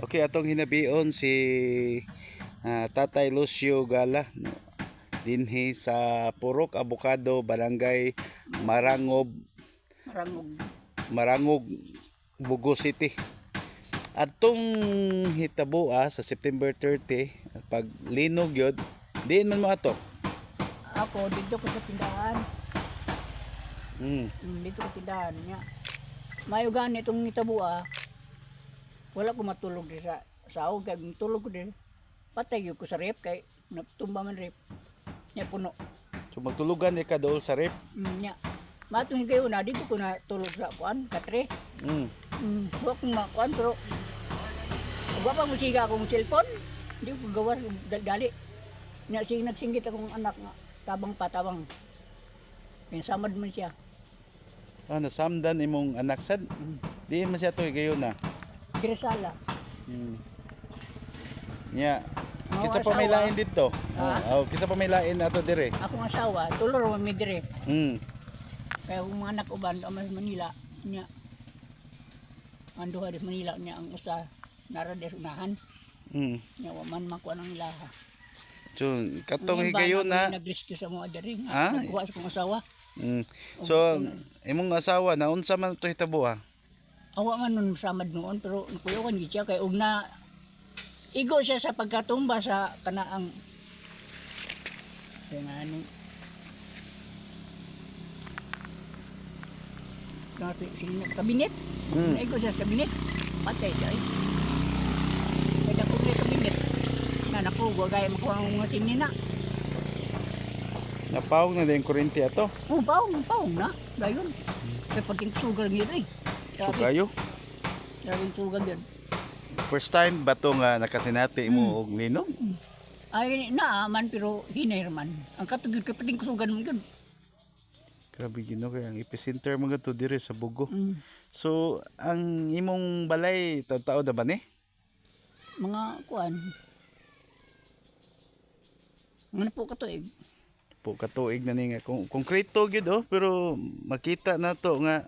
Okay, atong hinabion si Tatay Lucio Gala, no, dinhi sa Purok Abokado, Barangay Marangob, Marangog. Marangog, Bugo City. Atong hitaboa sa September 30, pag linog yun, diin man mo ato. Ako, dito ko sa tindahan. Dito ko tindahan niya. Mayo gani itong itabua. Wala ko matulog di sa saog kay tulog ko di. Patay gyud ko sa rep kay natumba man rep. Nya puno. So magtulugan ka dool sa rep. Nya. Matong higayon na dito ko na tulog sa kuan katre. Wa ko makuan pero wa pa mo siga akong cellphone. Hindi ko gawas dali. Nya sige nagsinggit akong anak nga tabang pa tabang. Kaya samad man siya. Ah, nasamdan imong anak sad. Diin man siya to higayon na. Dire sala. Nya. Oo, Kisa pa may asawa. lain dito. Ha? Oh, kisa pa may lain ato dire. Akong asawa, tulor man mi dire. Kaya akong mga anak uban sa Manila niya. Ang duha di Manila niya ang usa nara di unahan. Niya wa man makuha ng ilaha. So katong Ang higayon bana na. ko nag-rescue sa mga diri nga Ah? nagkuha sa akong asawa. So imong asawa na unsa man to hitabo ah? Awa man nun samad noon pero nakuyawan gid siya kay og na igo siya sa pagkatumba sa kanaang kaya nga ni kabinet. Naigo siya sa kabinet, patay siya eh. Kaya dako siya kabinet na naku wa gaya makuha ang mga sinina. Napawog na din kuryente ato. Oh, paong paong na dayon kay pagking sugar ngito eh. So kayo Grabe sugar yun. first time ba to nga nakasinati mo og linog? Ay, naa man, pero hinay man. Ang katugid kay pating kusugan mo yun. Grabe gino kay ang epicenter mga to dire sa Bugo. So ang imong balay taw-tao na ba ni? Mga kuan. Mga po katuig. Po katuig na ni nga konkreto gyud oh, pero makita na to nga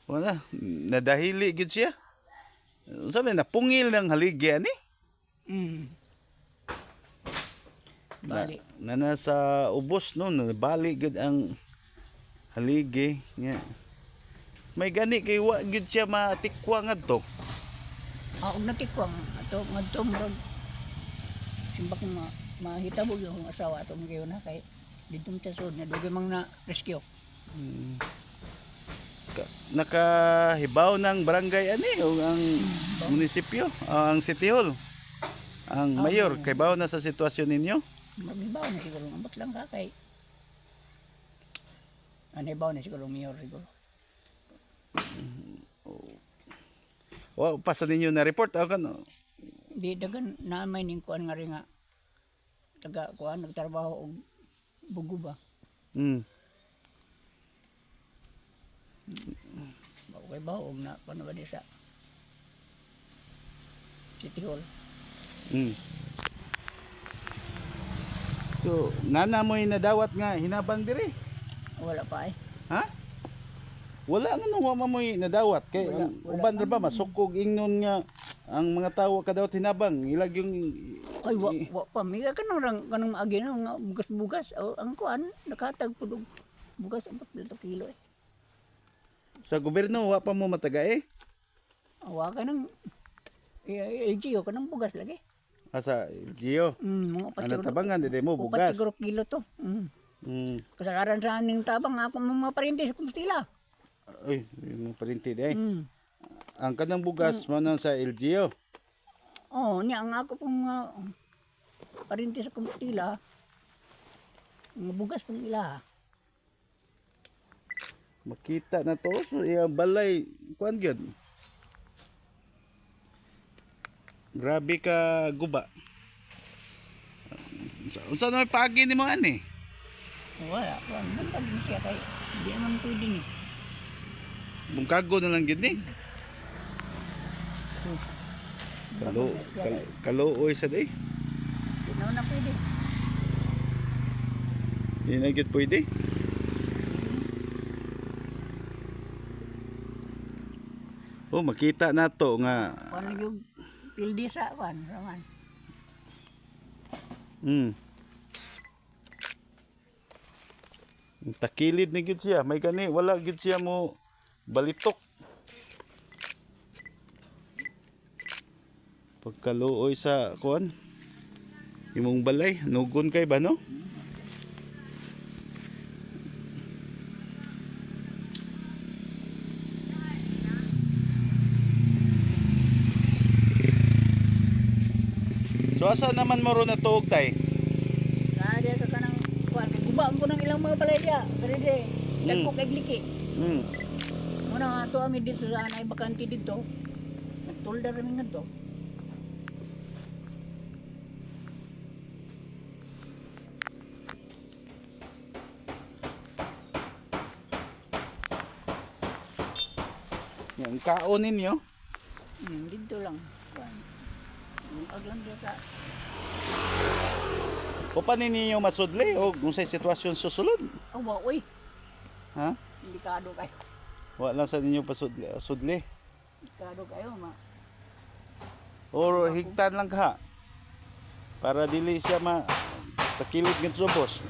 wala nadahili gyud siya. Unsa man napungil ng haligya ni? Bali. Na nasa ubos no, nabali gyud ang haligi nga. May gani kay wa gyud siya matikwa ngadto. Ah, og natikwang ato ngadto murag simbak ma mahitabo yung akong asawa ato mga na kay dito mo sa sud na dugay mang na rescue. Nakahibaw ng barangay ani o ang munisipyo, ang city hall. Ang mayor kay baw na sa sitwasyon ninyo. Magibaw na siguro ambot lang ka kay Ano na siguro mayor siguro. Wa pa sa ninyo na report o kano. Di dagan na may ning kuan nga rin nga taga kuan nagtrabaho og bugo ba. Okay ba og na kuan ba di sa City Hall. So, nana mo'y nadawat nga hinabang dire. Wala pa eh. Ha? Wala nga nung wa mo'y nadawat kay Wala, ang wala uban ra ba masukog ingnon nga ang mga tawo kadawat hinabang ilag yung Ay wa wa pa miga kanang rang kanang maagi na nga bugas-bugas o, ang kuan nakatag pud og bugas ang 4 kilo eh. Sa gobyerno wa pa mo mataga eh. Awa ka nang LGU kanang bugas lagi. Asa LGU. Mga upat Ano siguro- tabangan di mo upat bugas. siguro kilo to. Kasagaran sa aning tabang ako mga parinti sa Compostela. Ay, yung parinti di ay. Ang kanang bugas mo nang sa LGU. Oh, niya ang ako pong parinti sa Compostela. Mga bugas pong ila. Makita na to so iyang balay kuan gyud. Grabe ka guba. Unsa na may paagi nimo ani? Wala, wala man pag siya kay di naman pwede ni. Bungkago na lang gyud ni. Kaluoy sa day. Di naman na pwede. Di na gyud pwede. Oh, makita na to nga Kuan yung Pildi sa kuan, raman. Takilid ni gyud siya. May gani wala gyud siya mo balitok. Pagkaluoy sa kuan. Imong balay, nugon kay ba, no? So asa naman mo ron natuog, tay? Naa diya sa kanang kuan, kay guba ko ng ilang mga balay diya. Pero di, dagko kay gliki. Muna nga ato ami dito sa anay bakante dito. Nagtulda rami ngadto. Yung kaon ninyo. Dito lang. Kuan. Ag lang diya sa O pa ninyo masudli o kung sa sitwasyon susulod? Oh, wa oy. Ha? Delikado kayo. Wala lang sa ninyo pasudli. Sudli. Delikado kayo ma. Or higtan lang ka. Para dili siya ma takilid ng subos.